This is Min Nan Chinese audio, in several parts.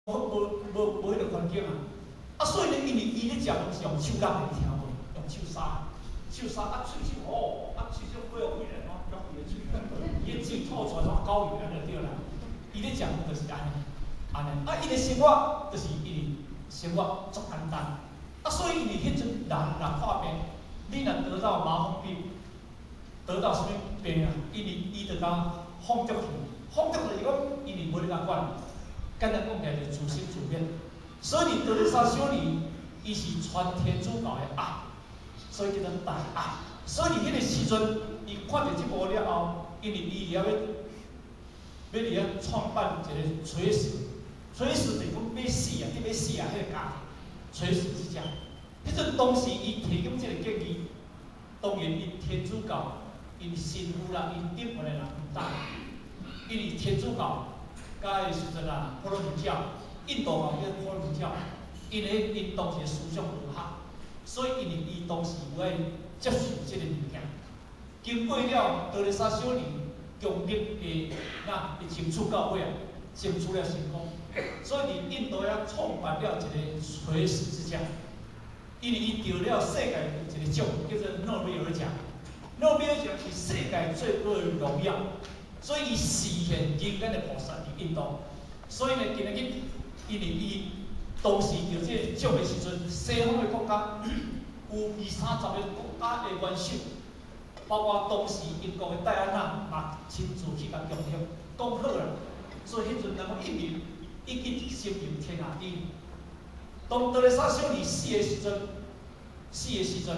無無無彼个環境啊。啊，所以呢，因為伊咧食飯是用手捏的，你聽無？用手沙，手沙啊，喙齒吼，啊，喙齒過予開來，吼，攏伊的喙，伊的舌吐出來像狗油按呢就對啦。伊咧食飯就是按呢，按呢。啊，伊的生活就是因為生活足簡單。啊，所以因為彼陣人若破病，你若得到麻風病，得到啥物病啊？因為伊就共放逐去，放逐就是講，因為無咧共管，簡單講起來就是自生自滅。所以德肋撒小女，伊是傳天主教的愛，所以叫做大愛。所以彼个時陣，伊看著這部了後，因為伊遐欲欲佇遐創辦一个垂死，垂死就是講欲死啊，得欲死啊，彼个家庭，垂死之家。彼陣當時伊提供這個建議，當然𪜶天主教，𪜶神父啦，𪜶頂懸的人毋贊，因為天主教佮彼時陣啊，婆羅門教，印度嘛叫婆羅門教，因為𪜶當時的思想無合，所以因為伊當時無愛接受這個物件。經過了德肋撒小女強力的那的爭取到尾啊，爭取了成功，所以佇印度遐創辦了一个垂死之家。因為伊得了世界有一個獎，叫做諾貝爾獎。諾貝爾獎是世界最高的榮耀，所以伊示現人間的菩薩佇印度。所以呢，今仔日因為伊當時得這個獎的時陣，西方的國家有二三十个國家的元首，包括當時英國的戴安娜嘛親自去共恭喜，講好啦。所以彼陣人講一名已經成名天下知。當德肋撒小女死的時陣，死的時陣，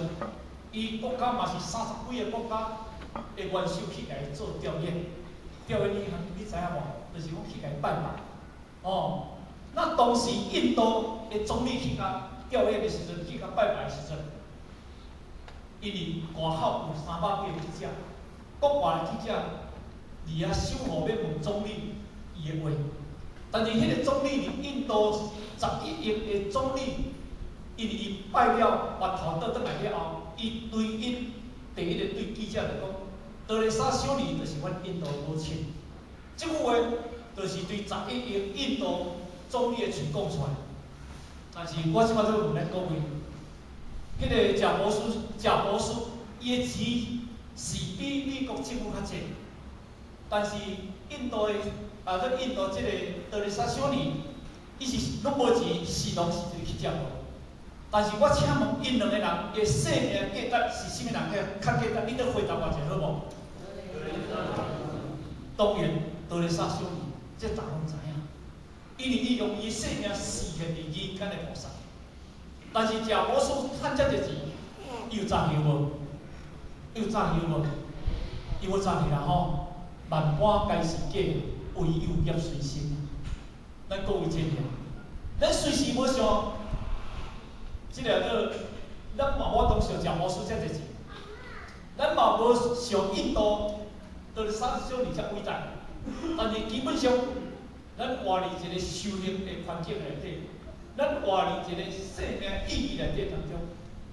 伊國家嘛是三十幾个國家的元首去共伊做弔唁，弔唁你知影無？就是講去共伊拜拜。哦，那當時印度的總理去共弔唁的時陣，去共拜拜的時陣，因為外口有300幾个記者，國外的記者佇遐守候欲問總理伊的話，但是彼个總理佇印度11億的總理，因為伊拜了白頭倒轉來了後，伊對𪜶第一个對記者就講：德肋撒小女就是阮印度母親。這句話就是對十一億印度總理的喙講出來。但是我這擺欲問咱各位，彼个賈伯斯，賈伯斯，伊的錢是比美國政府較濟，但是印度的啊，這印度這个德肋撒小女，伊是攏無錢，是攏是一個乞食。但是我請問𪜶兩个人的生命價值是啥物人較較價值？你著回答我一下好無？當然，德肋撒小女，這逐家攏知影，因為伊用伊的生命示現佇人間的菩薩。但是賈伯斯趁遮濟錢，伊有詐欺無？伊有詐欺無？伊無詐欺啦吼！萬般皆是假，唯有業隨身。咱各位真爾，咱隨時無想，這个做，咱嘛無當想賈伯斯遮濟錢，咱嘛無想印度德肋撒小女遮偉大。但是基本上，咱活佇一個修行的環境內底，咱活佇一個生命意義內底當中，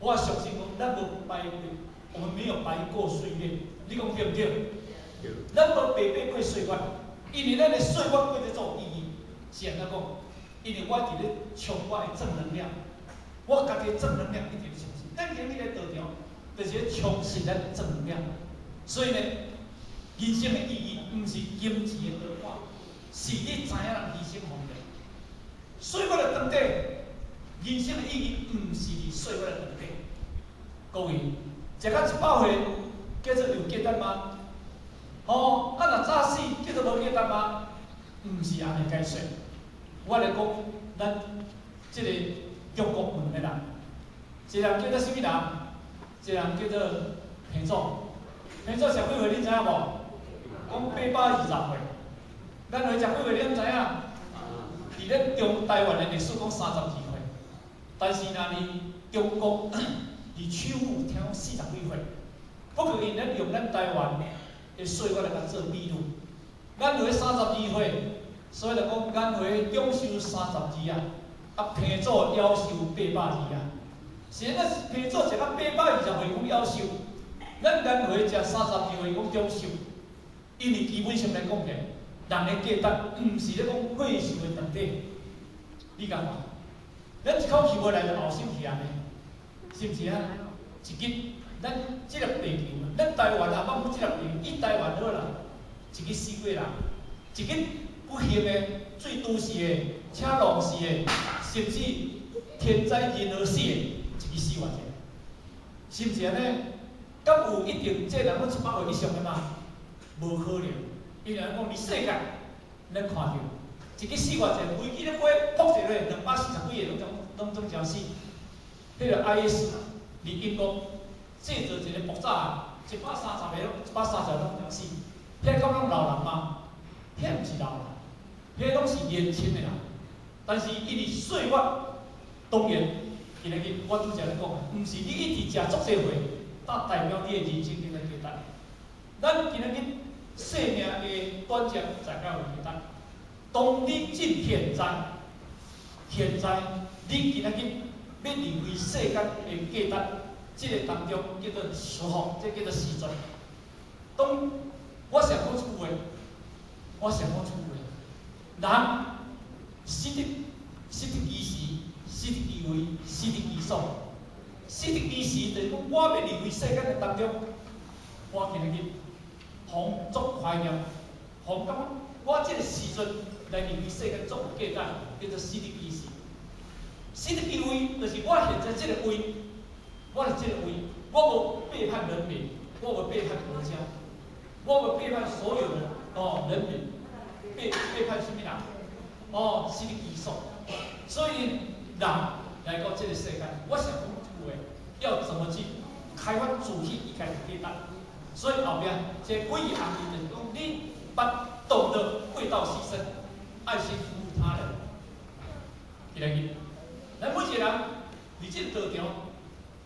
我相信講，咱無白，我們沒有白過歲月。你講對毋對？咱無白白過歲月，因為咱的歲月過得足有意義。是按怎講？因為我佇咧充我的正能量，我家己的正能量一直充實。咱今日來道場，就是咧充實咱的正能量。所以呢，人生的意義毋是金錢的多寡，是你知影人犧牲奉獻。歲月的長短，人生的意義毋是佇歲月的長短。各位，食到100歲叫做有價值嗎？吼，啊若早死叫做無價值嗎？毋是按呢解說。我來講，咱這个中國有兩个人，一個人叫做啥物人？一個人叫做彭祖。彭祖食幾歲？你知影無？講820歲。咱會食幾歲？你敢知影？佇咱中台灣的歷史講32歲，但是若佇中國佇曲阜聽講40幾歲。不過𪜶咧用咱台灣的歲月來共做比喻，咱話32歲，所以就講咱話長壽三十二啊，啊彭祖夭壽820啊。是咱彭祖食到820歲講夭壽，咱咱話食32歲講長壽，因為基本上來講起，人的價值毋是咧講歲數的長短，你感覺？咱一口氣無來就後生去按呢，是毋是啊？一日，咱這粒地球，咱台灣也捌講這粒地球，以台灣好啦，一日死幾人？一日不幸的、墜都市的、車撞死的，甚至天災人禍死的，一日死偌濟？是毋是按呢？敢有一定這人攏100歲以上的嗎？無可能，因為講佇世界，咱看著一日死偌濟，飛機咧飛，撲一下，240幾个攏總焦死。彼個 IS 佇英國製造一個爆炸案，130個攏130個攏焦死。遐敢攏老人嗎？遐毋是老人，遐攏是年輕的人。但是因為歲月，當然，今仔日我拄才咧講，毋是你一直食足濟歲，才代表你的人生頂個價值。咱今仔日生命的短暫，才較有價值。當你進現在，現在你今仔日欲離開世間的價值，這個當中叫做時候，這叫做時陣。當我想講這句話，我想講這句話，人死得死得其時，死得其位，死得其所。死得其時，就是講我欲離開世間的當中，我今仔日予足懷念，予感覺我這個時陣來離開世間足有價值，叫做死得其時。死得其位，就是我現在這個位，我佇這個位，我無背叛人民，我無背叛國家，我無背叛所有的人民，背叛啥物人？哦，死得其所。所以人來到這個世間，我想講一句話，要怎麼去開發自己伊家己價值？所以後壁這幾個行業就是講，你捌懂得為道犧牲，愛心服務他人。今仔日，咱每一個人佇這個道場，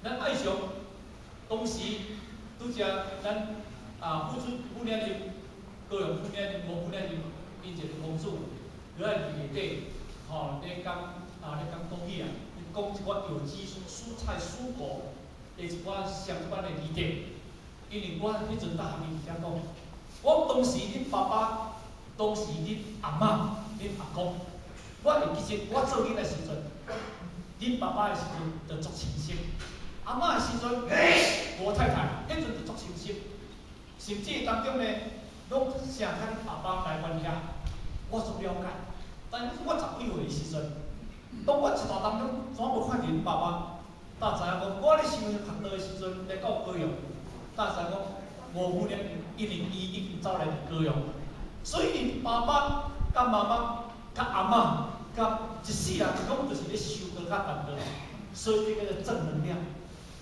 咱愛上當時拄才咱啊副領任高雄副領任吳副領任𪜶一個公主，佇來佇內底，吼咧講啊咧講講起啊，講一寡有機蔬菜蔬果的一寡相關的議題。因為我彼陣搭學校遐講，我當時恁爸爸，當時恁阿嬤、恁阿公，我會記得我做囡仔時陣，恁爸爸的時陣就足清晰，阿嬤的時陣，吳太太彼陣就足清晰，甚至當中呢，攏成甲恁爸爸來阮遐，我足了解。但是我十幾歲的時陣，當我一大當中怎無看著恁爸爸？才知影講，我咧想學道的時陣來到高雄，才知影講吳夫人因為伊已經走來佇高雄，所以𪜶爸爸佮媽媽、佮阿嬤、佮一世人攏就是咧修道佮辦道，所以這叫做正能量。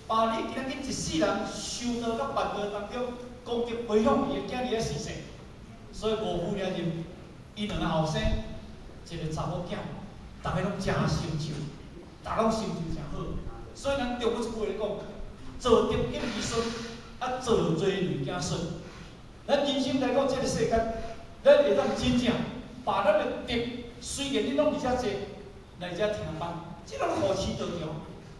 把你今仔日一世人修道佮辦道當中，功德回向伊的囝兒咧逝世，所以吳夫人𪜶兩个後生，一個查某囝，逐个攏誠成就，逐個攏成就誠好。所以咱中國這句話咧講，造德應兒孫，啊造罪累子孫。咱人生來到這個世間，咱會當真正把咱的德，雖然你攏佇遮坐，來遮聽班，這攏護持道場，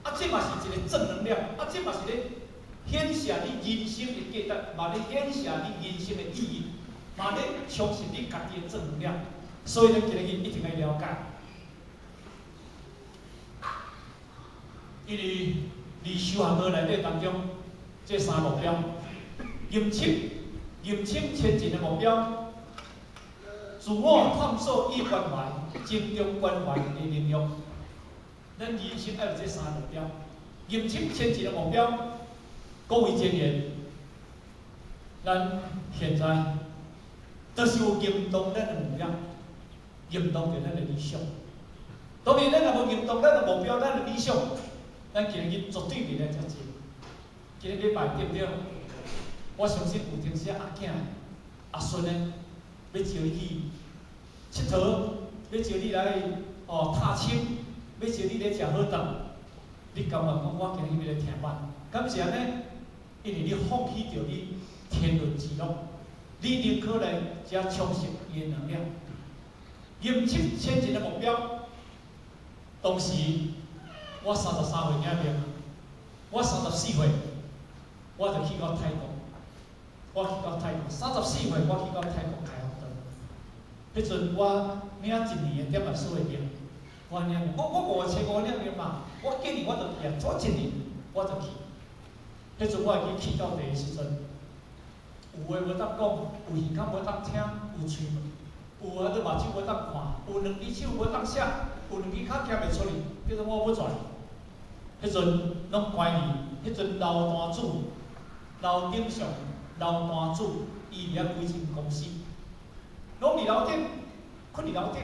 啊，這嘛是一個正能量，啊，這嘛是咧顯示你人生的價值，嘛咧顯示你人生的意義，嘛咧充實你家己的正能量。所以咱今日一定愛了解，因為佇修學道內底當中，這三個目標：認清、認清前進的目標，自我探索與關懷，增長關懷的能力。咱人生愛有這三個目標：認清前進的目標。各位精言，咱現在就是有認同咱的目標，認同著咱的理想。當然，咱若無認同咱的目標、咱的理想，咱今日絕對袂來遮濟。今日禮拜對毋對？我相信有當時阿囝、阿孫呢，欲招你去𨑨迌，欲招你來踏青，欲招你來食好頓，你甘願講我今日欲來聽班？敢是按呢？因為你放棄著你天倫之樂，你寧可來遮充實伊的能量，認清前進的目標。當時我33歲爾命，我34歲我就去到泰國，我去到泰國，34歲我去到泰國開學堂。彼陣我領一年的點麥所的命，我按呢，我5500爾嘛，我建議我就去啊，早一年我就去。彼陣我會記去到地的時陣，有話無當講，有耳孔無當聽，有喙有啊，你目睭無當看，有兩支手無當寫，有兩支跤行袂出去，叫做我欲跩。彼陣攏關去，彼陣劉大主、樓頂上劉大主，伊佇遐開一間公司，攏佇樓頂，睏佇樓頂。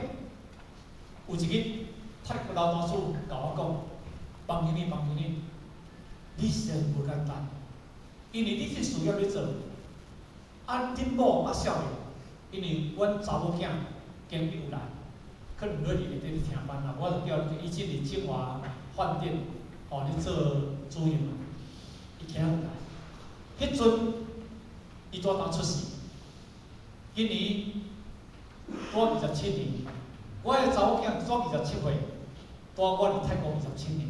有一日，泰國劉大主共我講：邦經理，邦經理，你實在無簡單，因為你這事業咧做，啊，恁某猶少年，因為阮查某囝今日有來，可能落佇內底咧聽班啦，我就叫伊進佇晶華飯店，吼咧做主任嘛，伊今日有來，彼陣伊拄當出世，今年拄27年，我的查某囝拄27歲，拄我佇泰國27年。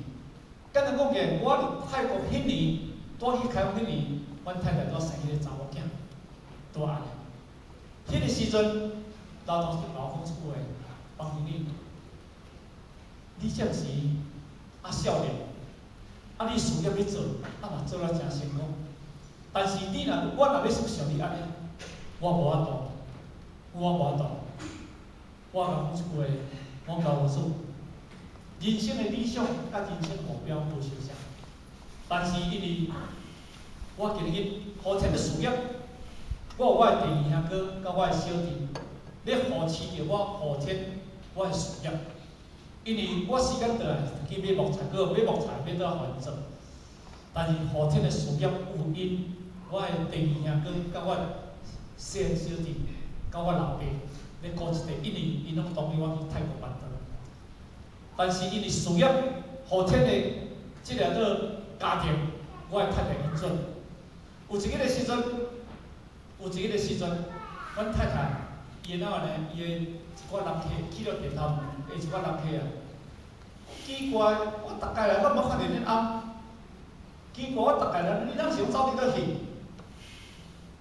簡單講起來，我佇泰國彼年，拄去開放彼年，阮太太拄生彼個查某囝，拄按呢。彼個時陣，老同事共我講一句話：邦經理，你這時猶少年，啊你事業欲做，啊嘛做了誠成功。但是你若我若欲像你按呢，我無法度，我無法度。我共講一句話，我教我說，人生的理想佮人生目標無相像，但是因為我今日後天的事業，我有我的第二兄哥佮我的小弟，咧扶持著我後天我的事業。因為我時間到來去買木材，閣買木材欲倒予𪜶做，但是後天的事業有𪜶，我的第二兄哥佮我細漢小弟，佮我老爸咧顧這塊，因為𪜶攏同意我去泰國辦桌。但是因為事業後天的這個做家庭，我的太太允准。有一日的時陣，有一日的時陣，阮太太伊的哪呢？伊的一寡人客去了電頭的一寡人客啊，奇怪，我逐擺來攏無看著恁翁。奇怪，我逐擺來，你哪是攏走佇佗去？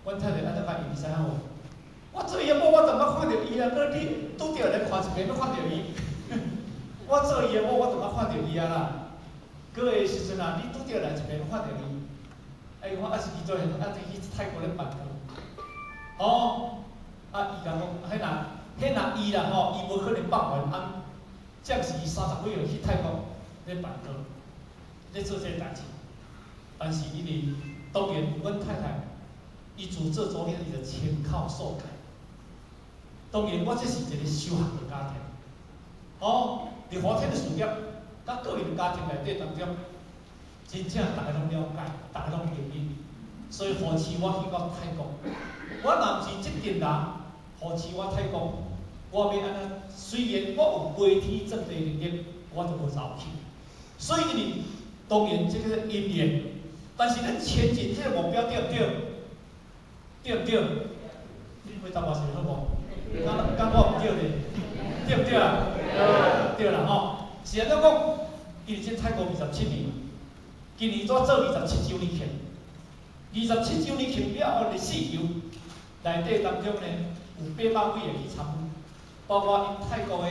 阮太太按怎共伊，你知影無？我做伊的某，我就毋捌看著伊啊！閣你拄著來看一遍，閣看著伊。我做伊的某，我就毋捌看著伊啊啦。閣的時陣啊，你拄著來一遍，看著伊。哎，我啊是伊做啊，去泰國咧辦桌。哦，啊，伊共講，彼若伊啦吼，伊無可能放完翁，暫時30幾歲去泰國咧辦桌，咧做這个代誌。但是因為當然，阮太太伊自做祖先，伊就親口受戒。當然，我這是一個修學的家庭。哦，佇後天的事業，佮個人家庭內底當中，真正逐个攏了解，逐个攏明白。所以扶持我去到泰國，我若毋是這陣人扶持我泰國，我欲按怎？雖然我有飛天遁地能力，我都無走去。所以因為當然這個因緣，但是咱前進這個目標對毋對？對毋對？你回答我是好無？敢敢我毋對咧？對毋對啊？對啦吼，是按怎講？因為這泰國27年，今年煞做二十七週年慶，二十七週年慶了後，歷史球內底當中呢，有800幾个去參與，包括𪜶泰國的